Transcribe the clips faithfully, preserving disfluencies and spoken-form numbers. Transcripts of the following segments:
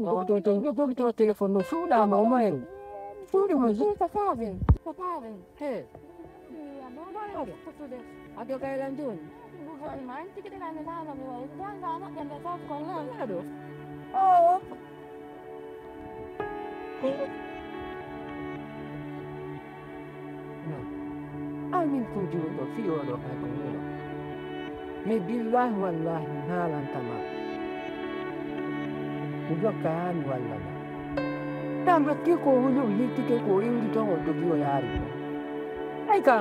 Ko to, to, to, to, to téléphone no suuɗaama o mayru. Suuɗi mo. Ko paaben, ko paaben. He. Aɗo kayla jooni? Aɗo. Oo. Amin ko juuɗo fii oɗo kay ko wuro. Mi billahi wallahi mi haalanta ma. Mi jokka haa mi walla ma. Tan rokki ko wuli o yiltike ko o iwri ton o dogi o yaari ko. Ay ka.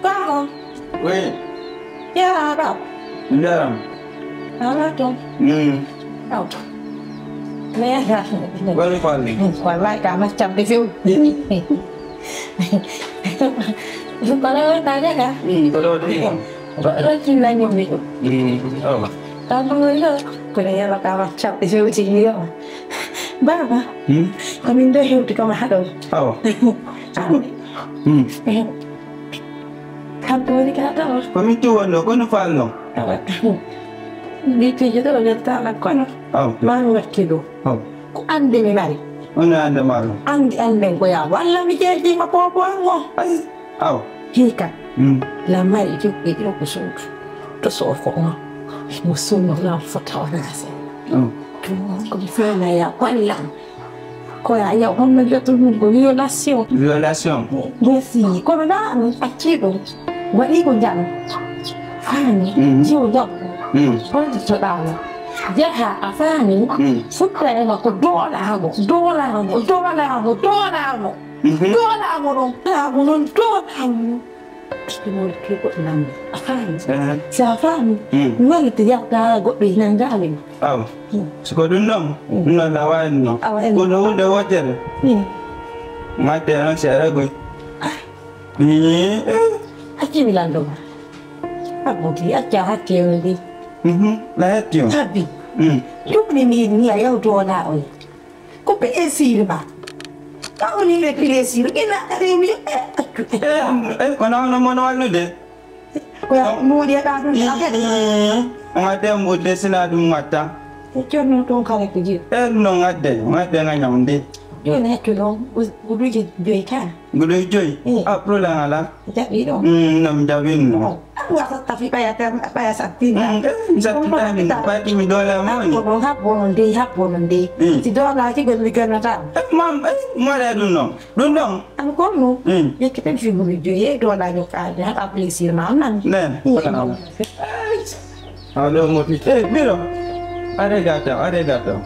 Baba. Oui. Yara ba. Ndaram. Ala to. Mm. Aw. Me ya. Wali fali. Wallahi ka ma cham de fiu. Kala wa ta ga. Mm, kala wa ta. Ba ra kin na nyomi. Mm. Aw. Ka mo yo. Ko ne ya ba ka ma cham de fiu ti yo. Baba. Hmm? Ko min ɗo hewti kama haɗo. Awa. Hmm. Kam to woni ka tawa. Ko min ɗo wonno, kono falno. Awa. Ndi piiji ɗo, nder tala kono. Awa. Ma mi watti ɗo. Awa. Ko ande mi mari. Ono ande maro. Andi anden ko ya. Walla mi jeeji ma popo ango. Ay. Aw. Hika. Mm. La mari joɓɓe ɗo ko suudu. To soofo on. Mo sunno lan fota wonase. Oh. Ko mi fana ya wallam. Ko ya ya on no joto ɗum ko violation. Violation. Merci. Kono na acci ɗum. Waɗi ko jam. Fani. Mm. Jiwo jam. Mm. Holto to ɗaano. Jaha a fani. Mm. Fuɗɗa e makko doolaamo. Doolaamo. Doolaamo. Doolaamo. Mhm. Doolaamo ɗon, doolaamo ɗon, doolaamo ɗon. Ɗum woni ko goɗɗo namdi. A faami? Eh. Si a faami, mm, mi wallita yalta goɗɗo ina ngaali ma. Awa. Mm. So ko ɗum ɗon, mm, ɗum ɗon na waawi ɗum ɗon. Awa, en. Kono huunde wootere. Mm. Mbaɗte noon seeɗa goy. Ah. Ni, eh. Acci mi lanndo ma. Abbuti, acca hakke on ndi. Mhm. La hetti on. Abbi. Mm. Ɗum ni mi, mi a yawtu wona on. Ko ɓe esiri ma. Ka woni ɓe pile esiri, ina rewmi, eh, accu. Eh, eh, kono hono mono wallude? Ko ya mbuuɗi e ɗa ɗum, a kadi. Mm, ngadde mbuuɗi sina ɗum watta. E jonno ɗum kala ko jiɗi. Eh, ɗum noon ngadde, ngadde nga ñamde. Jooni heccu ɗon, u-, uduji joyi tan. Guɗo joyi? Eh. Ah, problème ala. Jaɓi ɗon. Mm, nam jaɓin no. Oh. Awa sattafi ɓaya tan, ɓaya sattini. Mm, eh, mi sattitani. Ɓayti mi doole am woni. Habbo noon, habbo noon dey, habbo noon dey. Mm. Si doolaaki ɓe mi gannata. Eh, mam, eh, mare ɗum noon. Ɗum ɗon. An kon noon. Mm. Yekke tan fi guɗo joyi, eh, doolaajo kaali, haɗa plaisir ma, am nan. Nen. Mm. Awa ɗo mo fi. Eh, biro. Are gata, are gata.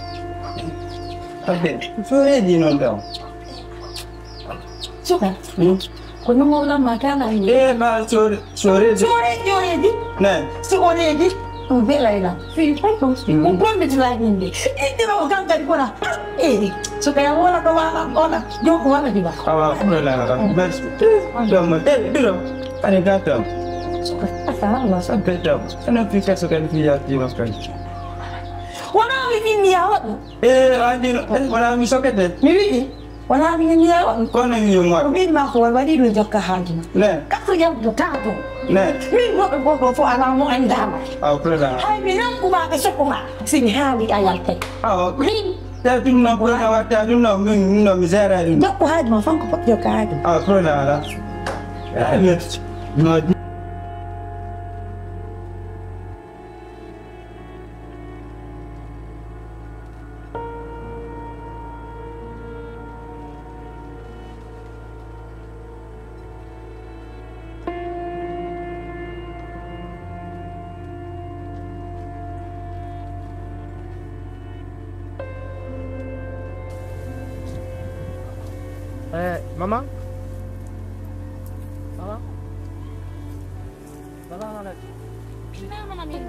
Ade, soreji noon ɗon. Suka. Hmm? Ko numo lamma kala ni. Eh, ma sore, soreji. Sore, soreji. Ne. Soreji. Ɗum belayla. Fii fof ɗum. Hmm. Ɗum bonde ti laaj min de. Inde ma ko kankadi kona. Eh, suka ya wala ko wala, wala. Joko wala diba. Awa, ko la. Merci. Ɗum mo. Eh, biro. Are gata. Suka. Asa, Allah. Sa betam. Ana fi ka suka ni fi ya ti ma kan. Wona mi min ya waɗu. Eh, anndi no, eh, wona mi sokete. Mi wi'i, wona mi ni yawa. Kono mi mo. Ko min ma ko waɗi ɗum jokka haaju ma. Ne. Kaso yam do taabo. Ne. Min mo ko ko fo ala mo andama. Aw, président. Hay mi nan kuma be sokuma. Sini hali ayal te. Aw. Min. Te ɗum no ko na watta ɗum no min no mi zera ɗum. Jokko haaju ma fanko fof jokka haaju. Aw, président ala. Eh, merci. No. Eh, mama? Mama? Salamu alaikum. Ina mana min.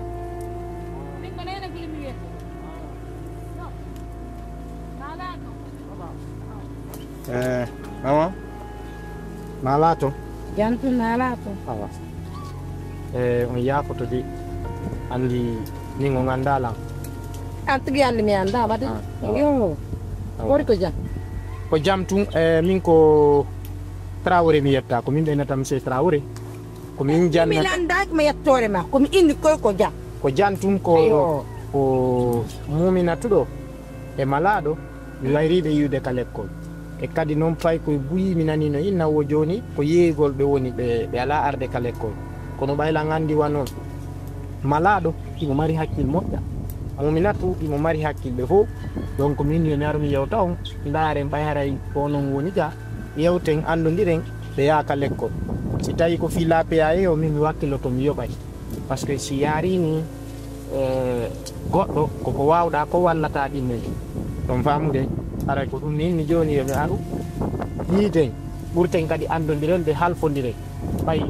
Min ko nene guli mi wiyete. No. Nala ko. Eh, awa. Nala to. Jantu nala to. Awa. Eh, on yaafoto de. Andi ni ngo ngandala. An tigi andi mi anda mate. Ah, awa. Yo. Awa. Wori ko jam. Ko jam tun, eh, min ko Traoré mi yetta, ko min ɓe nata monsieur Traoré. Ko min jannata. Mi lanndaaki mo yettoore ma, ko mi inni koy ko jam. Ko jam tun ko, ko Muuminatu ɗo e malaaɗo, mi wayri ɓe yi'ude ka lekkol. E kadi noon paykoy buyi mi nanii no inna wo jooni, ko yeeyugol ɓe woni, ɓe, ɓe alaa arde ka lekkol. Kono ɓay lan anndi wa noon, malaaɗo imo mari hakkil moƴƴa, Muuminatu imo mari hakkil ɓe fof. Donc min yo mi aru mi yewta on, ndaaren ɓay haray ko onon woni ga, yewten, anndondiren, ɓe yaha ka lekkol. Si tawii ko fii laapiyaa e o, min mi wakkiloto mi yoɓay. Parce que si yaarii ni, eh, goɗɗo, koko waawɗaa ko wallataa ɗimmude. Ɗon faamude, haray ko ɗum min mi jooni yo mi aru, yiiden, ɓurten kadi anndondiren de halfondiren. Ɓay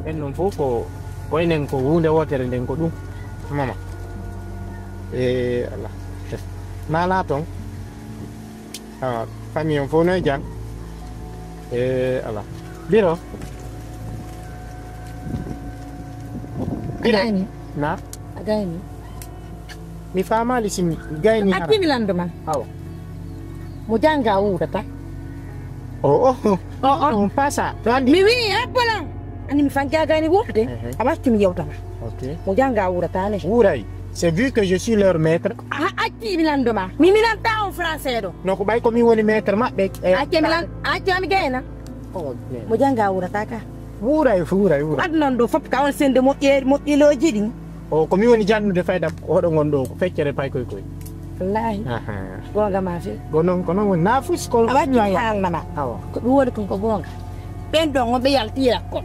en non fof ko, ko enen ko huunde wootere nden ko ɗum. Mama. Eh, Allah. Naalaa ton. Awa, famille on fof no e jam? Eh, ala. Biro? A gayni? Na? A gayni? Mi faamaali si mi gayni hara. Acci mi lanndo ma. Awa. Mo jannga wuurata. Oh, oh. Oh, oh. On pasa. To anndi. Mi wi'i hebbolan. Anndi mi fanke a gayni wuurde. Ehe. A watti mi yewta ma. Ok. Mo jannga wuurata ne. Wuuray. C'est vu que je suis leur maître. A acci mi lanndo ma. Mi, mi lannda on français ɗo. No ko ɓay ko min woni maître maɓɓe. Eh. Acci mi lan-, acci mi gayna. Oh, ok. Mo jannga wuurata ka. Wuuray, wuuray, wuuray. Aduna on ɗo fof ka on sende moƴƴeeri, moƴƴilooji ɗin. O, ko min woni jannude fayda hoɗo ngon ɗo, ko feccere paykoy koy. Wallaahi. Aha. Goonga ma few. Ko noon, ko noon woni. Na fus ko. A watti haalna ma. Awa. Ko ɗum woni kon ko goonga. Ɓen ɗon on ɓe yalti lakkol.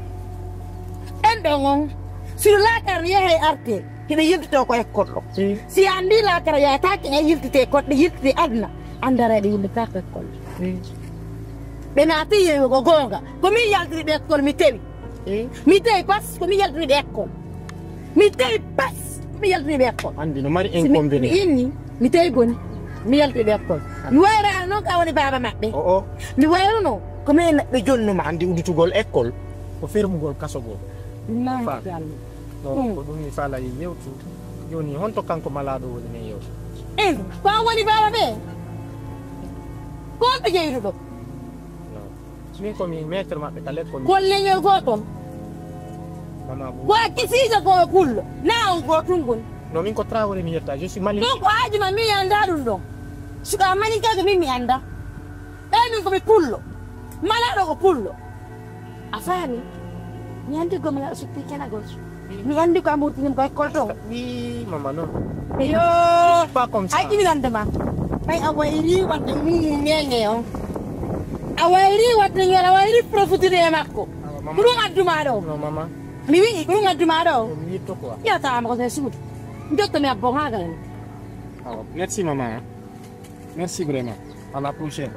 Ɓen ɗon on, si laakara yehe e arte. Hiɓe yiltitoo ko école ɗo. Mm. Si a anndi laakara yaataake, ɓe yiltitee kon, ɓe yiltitee aduna, anndara ɓe yiltitaako école ɗo. Mm. Ɓe naati yeewi ko goonga. Ko min yaltini ɓe école, mi tewi. Mm. Mi tewi pas, ko min yaltini ɓe école. Mi tewi pas, ko min yaltini ɓe école. Anndi no mari inconvénient. Si mi, mi inni, mi tewi boni, mi yaltini ɓe école. Ah. Mi wayra an noon ka woni baaba maɓɓe. O, o. Mi wayruno, ko min neɗɗo jonnuma. Anndi udditugol école, ko fermugol kasogol. Machallah. No, mm, ko ɗum mi faalaa yewtu. Jooni, honto kanko malaaɗo woni men yewtu? Eh, ko an woni baaba ɓe? Ko on ɓe jeyruɗo? No. Min ko mi maître maɓɓe ka lekkol. Ko leñol gootol? Mama Abu. Ko a kisiijo ko o pullo? Na on gootun ngon? No, min ko Traoré mi yetta. Je suis Mali. Donc, ko haaji ma mi annda ɗum ɗon. Suka Mali kaga min mi annda. Ɓay min ko mi pullo. Malaaɗo ko pullo. A faami? Mi anndi gomna o sutti kenagol. Mi anndi ko a murtini ko école to. Ii, mama non. Yo. Pas comme ça. Ay, ɗum lande ma. Ɓay a wayri wadde mum ngeñe on. A wayri wadde ngel, a wayri profitire e makko. Awa, mama. Ko ɗum addu ma ɗo. Non, mama. Mi wi'i, ko ɗum addu ma ɗo. Mi yitto quoi. Yataama ko se suudu. Njotto mi abbo haa gaɗani. Awa, merci, mama. Merci vraiment. À la prochaine.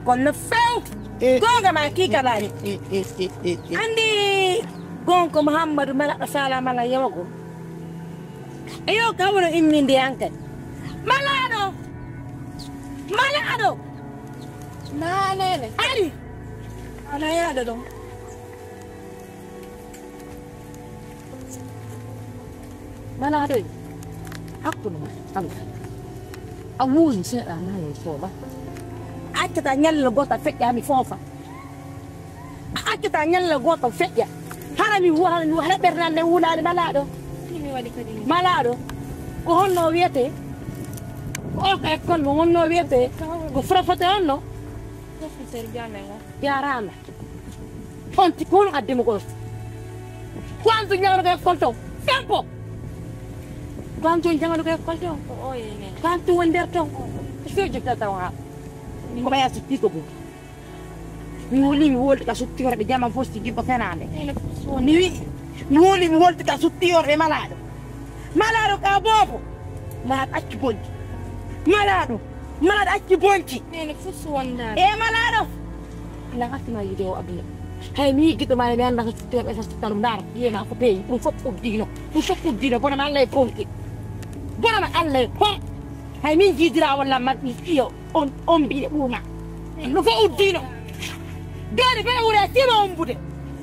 Kono few. Goonga ma kii kalaani. Anndi goonga ko Muhammadu mala ɗo sala mala yewgo. Eyo, ka wuro imminde an kadi. Malaaɗo. Malaaɗo. Naanene. Ari. Ana yaada ɗon. Malaaɗo, hakkunde ma, Allah. A wuuri seeɗa, ma yo foofa. A accata ñalla gooto feƴƴa mi foofa. A accata ñalla gooto feƴƴa. Hara mi wu-, hara mi wu-, hara ɓernde am nde wulaani malaaɗo. Ɗum mi waɗi kadi. Malaaɗo, ko honno wiyetee? Ko on ko école mo honno wiyetee? Ko professeur on no? Professeur Diané o. Jaaraama. On ti ko honno addi mo ko ɗo? Ko an tun jangata ko école ton? Tempo! Ko an tun jangata ko école ton? Ko o yene. Ko an tun woni nder ton? Ko few jotta taw ha. Ko ɓaya sutti ko ɗum. Mi woli mi wolti ka suttiyorɓe jaman fof si jibbo fenaande. Ene fof so. Mi wi-, mi woli mi wolti ka suttiyorɓe malaaɗo. Malaaɗo ka boobo. Malaaɗo acci bonci. Malaaɗo. Malaaɗo acci bonci. Ene fof so wondaani. E malaaɗo. Ina arti ma yiide o aduna. Hay mi giɗɗo ma mi annda ko suttiyorɓe so suttalum ndaara. Yiye ma ko peewi. Ɗum fof uddiino. Ɗum fof uddiino. Bona ma Allah e bonki. Bona ma Allah e kon. Hay min jiidira walla man ɗum iyo. On, on mbiɗe ɓuuma. No fof uddiino. Doole fene wure sima ombude.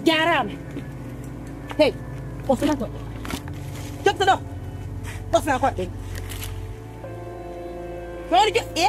Jaaraama. Hey, ɓofna koɗɗe. Jokka ɗo. Ɓofna koɗɗe. Ɗoon joƴƴe.